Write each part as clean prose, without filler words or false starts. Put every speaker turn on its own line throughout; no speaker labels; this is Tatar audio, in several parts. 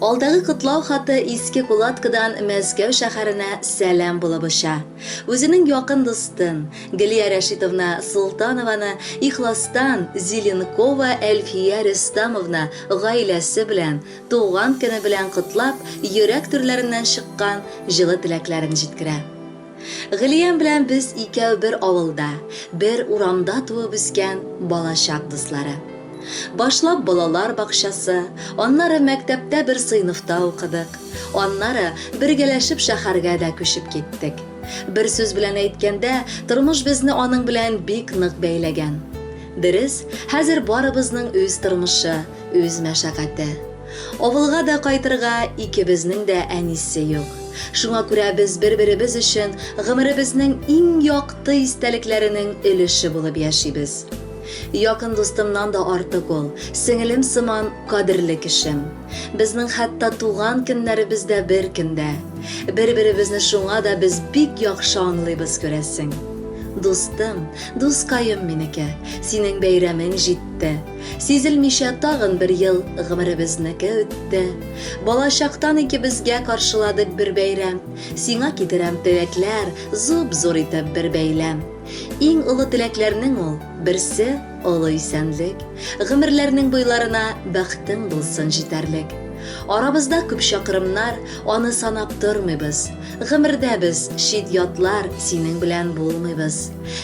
Алдагы котлау хаты Иске Кулаткыдан Мәскәү шәһәренә сәлам булып оча. Үзенең якын дустын, Гөлия Рәшитовна Солтанованы ихластан Зеленкова Әлфия Рөстәмовна гаиләсе белән, туган көне белән котлап, йөрәк түрләреннән чыккан җылы теләкләрен җиткерә. Гөлиям белән без икәү бер авылда, бер урамда туып үскән балачак дуслары. Башлап балалар бакчасы, аннары мәктәптә бер сыйныфта укыдык, аннары бергәләшеп шәһәргә дә күчеп киттек. Бер сүз белән әйткәндә, тормыш безне аның белән бик нык бәйләгән. Дөрес, хәзер барыбызның үз тормышы, үз мәшәкате. Авылга да кайтырга икебезнең дә әнисе юк. Шуңа күрә без бер-беребез өчен гомеребезнең иң якты истәлекләренең өлеше булып яшибез. Якын дустымнан да артык ул, сеңелем сыман кадерле кешем. Безнең хәтта туган көннәребез дә бер көндә. Бер-беребезне шуңа да без бик яхшы аңлыйбыз, күрәсең. Дустым, дускаем минеке, синең бәйрәмең җитте. Сизелмичә тагын бер ел гомеребезнеке үтте. Балачактан икебезгә каршыладык бер бәйрәм. Сиңа китерәм теләкләр, зуп-зур итеп бер бәйләм. Иң олы теләкләрнең ул, берсе, олы исәнлек. Гомерләрнең буйларына бәхтең булсын җитәрлек. Арабызда күп чакрымнар, аны санап тормыйбыз. Гомердә без, чит-ятлар, синең белән булмыйбыз.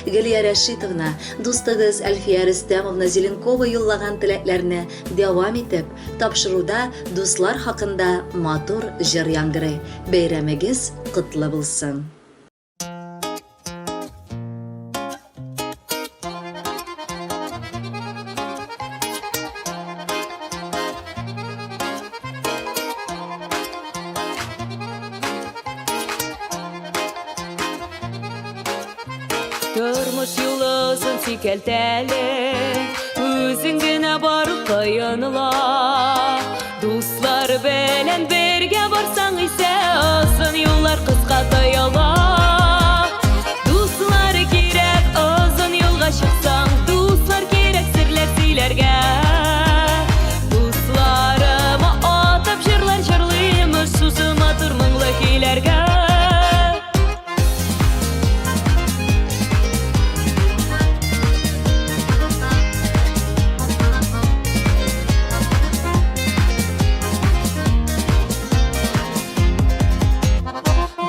Гөлия Рәшитовна, дустыгыз Әлфия Рөстәмовна Зеленкова юллаган теләкләрне дәвам итеп, тапшыруда дуслар хакында матур җыр яңгырый. Бәйрәмегез котлы булсын!
Тормыш юлы озын сикәлтәле, Үзең генә бару кыен ла. Дуслар белән бергә барсаң исә, Озын юллар кыска тоела. Дуслар кирәк, озын юлга чыксаң, Дуслар кирәк серләр сөйләргә. Дусларыма атап җырлар җырлыйм, Шушы матур моңлы көйләргә.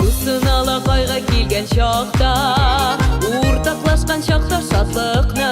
Дустын ала кайгы килгән чакта, Уртаклашкан чакта шатлыкны.